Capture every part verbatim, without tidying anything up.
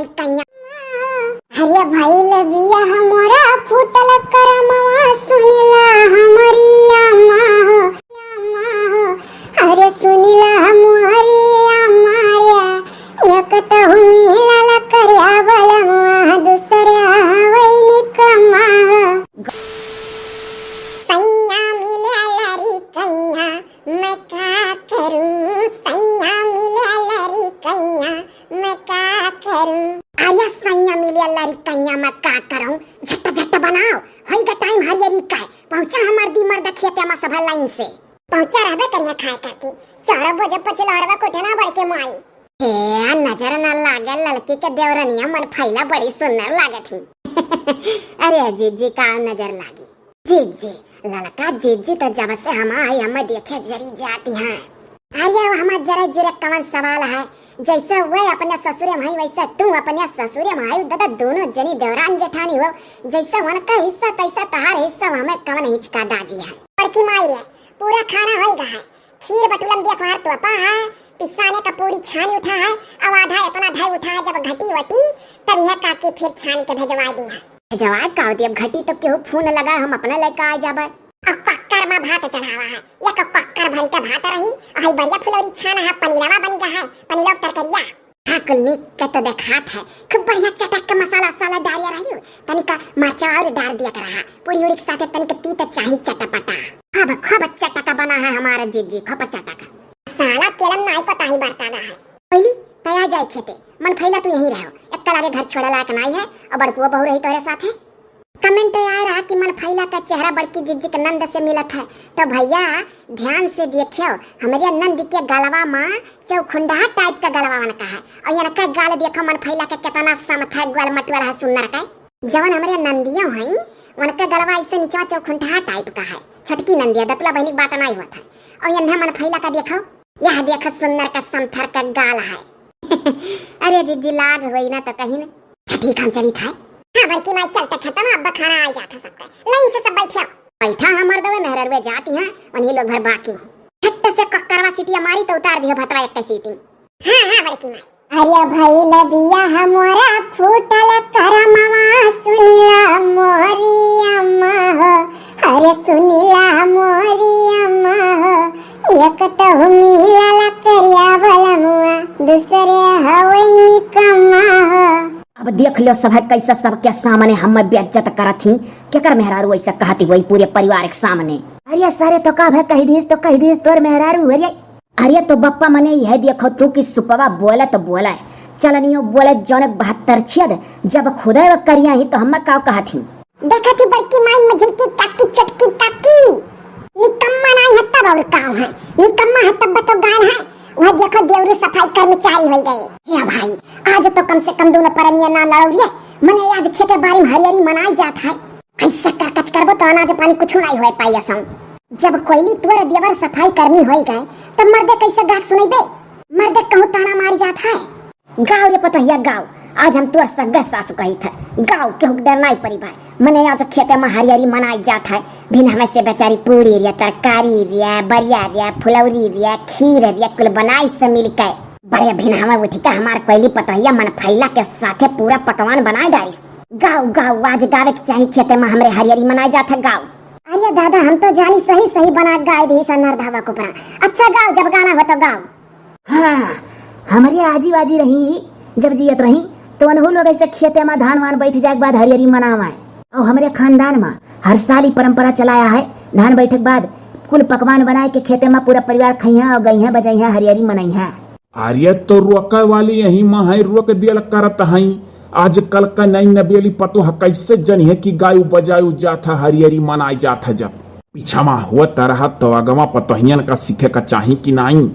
कइयाँ। अरे भइल बियाह मोरा फूटल करमवा, सुनिला हमरी अम्मा हो, अम्मा हो। अरे सुनिला हमरी अम्मा रे, एक तो मिलल करिया बलमवा, दूसरे हवै निकम्मा हो। सैया मिले लरी कइयाँ, मैं का करूँ, सैया मिले लरी कइयाँ, मैं का करूँ। अरे सैया मिले लरी कइयाँ, मैं का करूँ। झट झट बनाओ, होइगा टाइम हरियरी का। पहुँचा हमार दी मर्द खेते मा सभा लाइन से। पहुँचा रहबे करिया खाए खाती। चार बजे पछिलहरवा कोठे ना बढ़ के माई। ए, नजर ना लागे ललकी के देवरनिया, मन फैला बड़ी सुंदर लागत ही। अरे जीजी का नजर लागी। जीजी, ललका जीजी तो जब से हम आई, हम देखे जरी जाती हैं। अरे, अब हमार जरे जुरे कवन सवाल है? जैसे वे अपने ससुरे में है, वैसे तू अपने ससुरे में है। दादा, दोनों जनी देवरान जेठानी हो, जैसे उनका हिस्सा, तैसा तहार हिस्सा, हमें कवन हिचका दाजी है? बड़की माई रे, पूरा खाना होइगा है, खीर बटुलन देखो हर तोपा है, पिसाने का पूरी छानी उठा है, अब आधा इतना धर उठा है, जब घटी वटी, तब यह काकी फिर छान के भेजवा दी है। जवाब का होती, अब घटी तो केहू फोन लगा, हम अपना लेके आ जाबे। अब कक्कर में भात चढ़ावा है, एक कक्कर भरी का भात रही, अही बढ़िया फुलौरी छाना है, पनीरवा बनी गा है, पनीरवा तरकरिया। हाँ, कुल मीक के तो देखात है, खूब बढ़िया चटक के मसाला साला डारिया रही, तनिका मरचा और डार दिया कर रहा, पूरी उड़ी के साथे तनिका तीत चाही चटपटा। खूब, खूब चटका बना है हमारा जीजी, खूब चटका। साला तेलन नाई पता ही बरता गा है। पहली तया जाए खेते, मन फैला तू यहीं रहो, एक्का लागे घर छोड़े लायक नाई है, और बड़कुआ बहू रही तोरे साथे। कमेंट आए रहा कि मन फैला का चेहरा बड़की जिज्जी के नंद से मिलत है, तो भैया ध्यान से देखियो, हमरे नंद के गलवा मा चौखुंडहा टाइप का गलवा उनका है, और इनका गाल देखो मन फैला के कितना समथा ग्वाल मटुअल है सुंदर का। जवन हमरे नंदियो हैं, उनका गलवा ऐसे निचवा चौखुंडहा टाइप का है। छोटकी नंदिया दतुला बहनी के बात नाई होत है, और इन्हें मन फैला का देखो, यह देखो सुंदर का समथर का गाल है। अरे जिज्जी लाग होई ना तो कहीं ना। अच्छा ठीक, हम चली था। हाँ बड़की माई, चलते खेतवा, अब खाना आ जाता सबका, लाइन से सब बैठिया। बैठा हमार दवे मेहररुए जाती हैं, उन्हीं लोग भर बाकी। झट से कक्करवा सीटिया मारी तो उतार दियो भतवा एक सीटी। हाँ हाँ बड़की माई। अरे भइल बियाह मोरा फूटल करमवा, सुनिला मोरी अम्मा हो। अरे सुनिला मोरी अम्मा हो, एक तो मिलल करिया बलमुआ, दूसरे हवै निकम्मा हो। अब देख लो सब है कैसे सबके सामने हम बेइज्जत करत ही, केकर मेहरारू ऐसे कहती हुई पूरे परिवार के सामने। अरे सारे तो का भे कह दीस, तो कह दीस तोर मेहरारू, अरे। अरे तो बप्पा मने यह देखो तू कि सुपवा बोले तो बोले, चलनियो बोले जौने बहत्तर छेद, जब खुदे वो करिया ही तो हम का कहत ही। देखा थी बड़की माई मझिलकी काकी चटकी काकी। निकम्मा नाई है तब और काव है? निकम्मा है तब बताओ गान है। वह देखो देवरू सफाई कर्मचारी होई गए। हे भाई, आज तो कम से कम दोनों परनिया ना लड़ौरिए। मने आज खेते बारी में हरियरी मनाई जात है। ऐसा करकच करबो तो अनाज पानी कुछ नाई होए पाई असम। जब कोयली तोर देवर सफाई कर्मी होई गए, तब मर्दे कैसे गाहक सुनाई दे? मर्दे कहूँ ताना मारी जात है। गाओ रे पतोहिया गाओ, आज हम तोर सग्गे सासु कहित है। गाओ, केहू के डर नाई परी भाई। मने आज खेते में हरियरी मनाई जात है। भिनहवे से बेचारी पूड़ी रे, तरकारी रे, बरिया रे, फुलौरी रे, खीर रे, कुल बनाई से मिल के। बड़े भिनहवे उठ के हमार कोयली पतोहिया मन फैला के साथे पूरा पकवान बनाए डारिस। गाओ, गाओ, आज गावे के चाही खेते में हमरे हरियरी मनाई जात है, गाओ। अरे दादा, हम तो जानी सही सही बना गाय दी सन्नर धावा कुपरा। अच्छा गाओ, जब गाना हो तो गाओ। हाँ, हमरे आजी बाजी रही, जब जियत रही, तो उन्हों लोग ऐसे खेते में धान वान बैठ जाए के बाद हरियरी मनावा है। और हमरे खानदान में हर साल ही परंपरा चलाया है, धान बैठे के बाद कुल पकवान बनाए के खेते में पूरा परिवार खइहा और गइहा बजइहा हरियरी मनइहा। अरे तो रोके वाली यही माँ है, रोक दियल करत हई। आजकल का नई नबेली पतोह कैसे जनिहे कि गायु बजायु जात है हरियरी मनाई जात है जब। पीछा मा होत रहत तो अगवा पतोहियन का सीखे का चाही कि नाई?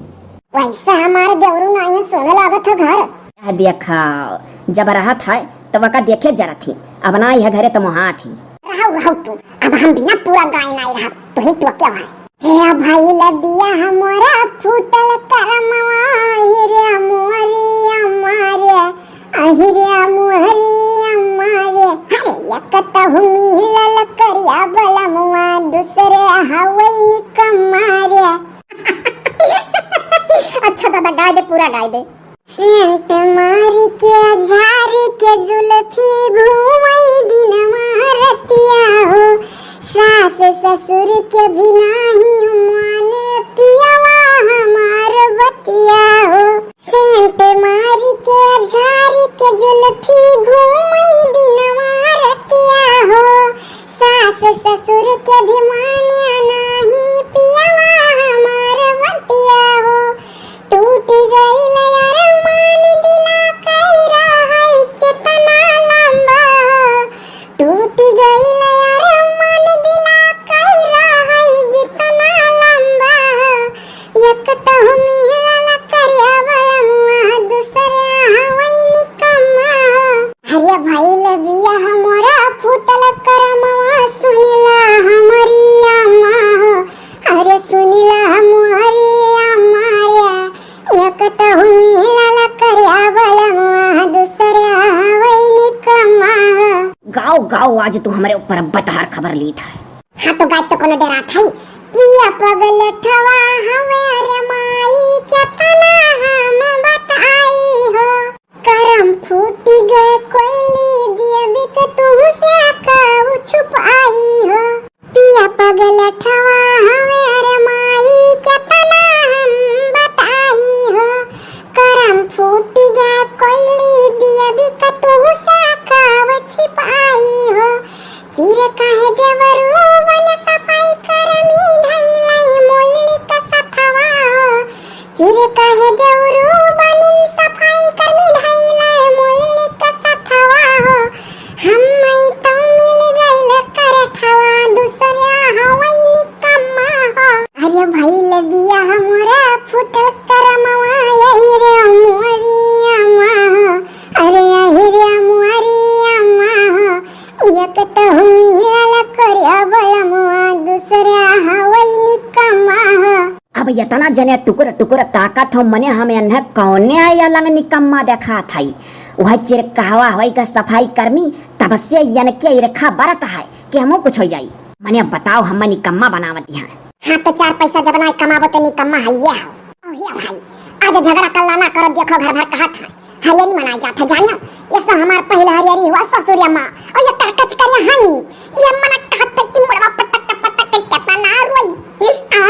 वैसे हमारे देवरू नाई है, सोने लागत है घर। यह देखा, जब रहत है तो वका देखे जरत ही, अब नाई है घरे तो मोहात ही। रहौ, रहौ तू, अब हम बिना पूरा गाय नाई रहब, तू ही टोके है। हे भाई लबिया हमारा फूटल करमवा, हिरे मोरी अम्मा रे, अहिरे मोरी अम्मा रे। अरे एक तहु मिलल करिया बलमुआ, दूसरे हवै निकम्मा रे। अच्छा दादा, गाय दे, पूरा गाय दे। सेंट मारी के झारी के जुल्फी घूमई दिनवा रतिया हो। सास ससुर के भी नाही माने पियवा हमार बतिया हो। सेंट मारी के झारी के जुल्फी घूमई दिनवा रतिया हो। सास ससुर के भी माने नाही पियवा हमार बतिया हो। टूट गइल अरमान दिला कई रहई चेतना लंबा हो। टूट गइल अरमान दिला कई रहई जितना लंबा हो। एक तो मिलल करिया बलमुआ, दूसरे हवई निकम्मा हो। अरे भइल बियाह मोरा फूटल करमवा, सुनिला हमरी अम्मा हो। अरे सुनिला हमरी अम्मा रे, एक तो मिलल करिया बलमुआ, दूसरे हवई निकम्मा हो। गाओ, गाओ, आज तू हमरे ऊपर बतहर खबर लीत है। हाँ, तो गाय तो कोनो डेरात है। पिया पगलेठवा हवे रे माई, केतना हम बताई हो। करम फूटी गए कोइली, दिया बिक तुहसे काऊ छुपाई हो। पिया पगलेठवा हवे रे माई, केतना हम बताई हो। करम फूटी गए कोइली, दिया बिक तुहसे काऊ छिपाई हो। चिर काहे देवरू बन सफाई करमी धइलाई मोइली क सथवा हो। चिर काहे देवरू बन सफाई करमी धइलाई मोइली क सथवा हो। हम तो मिल गइल करठवा, दूसरा हवई निकम्मा हो। अरे भइल बियाह मोरा फूटल करमवा, यही रे मोरी अम्मा हो। अरे यही रे मोरी अम्मा हो। एक तो मिलल करिया बलमुआ, दूसरा हवई निकम्मा हो। अब यतना जने टुकुर टुकुर ताकत हो, मने हम एन्हे कौने अलंग निकम्मा देखात हई। वह चिरकहवा होई का सफाई कर्मी, तब से यनके इरखा बरत है कि हमहू कुछ हो जाई। मने बताओ, हम निकम्मा बनावत हैं। हाँ, तो चार पैसा जब ना कमाबो तो निकम्मा है ये हो। ओ हे भाई, आज झगड़ा कल्ला ना करो, देखो घर भर कहत है। हरियरी मनाई जात है, जानियो, ये सब हमार पहिल हरियरी हुआ ससुरिया माँ, और ये करकच करिया हन, ये मना कहत है कि मुड़वा पटक पटक के केतना ना रोई। ई आ,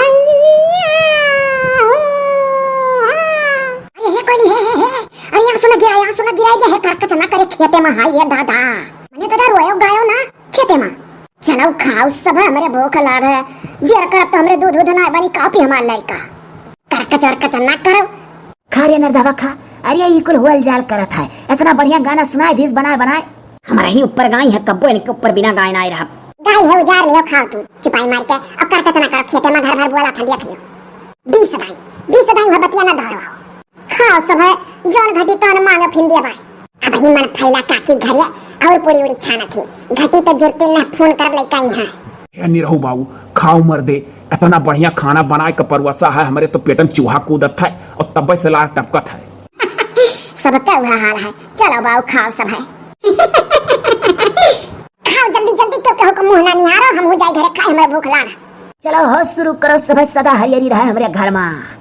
अरे हे कोइली, हे, हे, हे, अरे यहाँ सुना गिरा, यहाँ सुना गिरा, ये है करकच ना करे खेते में, हाय रे दादा। मने दादा रोयो गायो ना खेते में। चलो खाओ सब, हमरे भूख लाग है। देर करब तो हमरे दूध दूध ना बनी, कापी हमार लइका। करकच वरकच ना करो। खा रे नरदवा खा। अरे ई कुल हुअल जाल करत है, इतना बढ़िया गाना सुनाए दीस बनाए बनाए। हमरा ही ऊपर गाई है, कब्बो इनके ऊपर बिना गाए ना रहब। गाई है उजार लियो, खाओ तू चुपाई मार के। अब करकच ना करो, खेते में घर भर बोला था, देख लियो। बीस दाई, बीस दाई वह बतिया ना दोहराओ। खाओ सब है, जौन घटी तौन मांगे फिन देबा। अब ही मन फैला काकी घरे और पूरी उड़ी छाना थी। घटी तो जुरती न, फोन कर लइका यहाँ। हे निरहू बाबू, खाओ मर दे, इतना बढ़िया खाना बनाए का परवसा है, हमरे तो पेटन चूहा कूदत है और तब्बे से लार टपकत है। सबका वह हाल है। चलो बाबू खाओ सब है। खाओ जल्दी जल्दी, क्यों केहू को मुंह ना निहारो, हम हो जाए घरे खाए, हमें भूख लाग। चलो हो शुरू करो सब है, सदा हरियरी रहे हमरे घर में।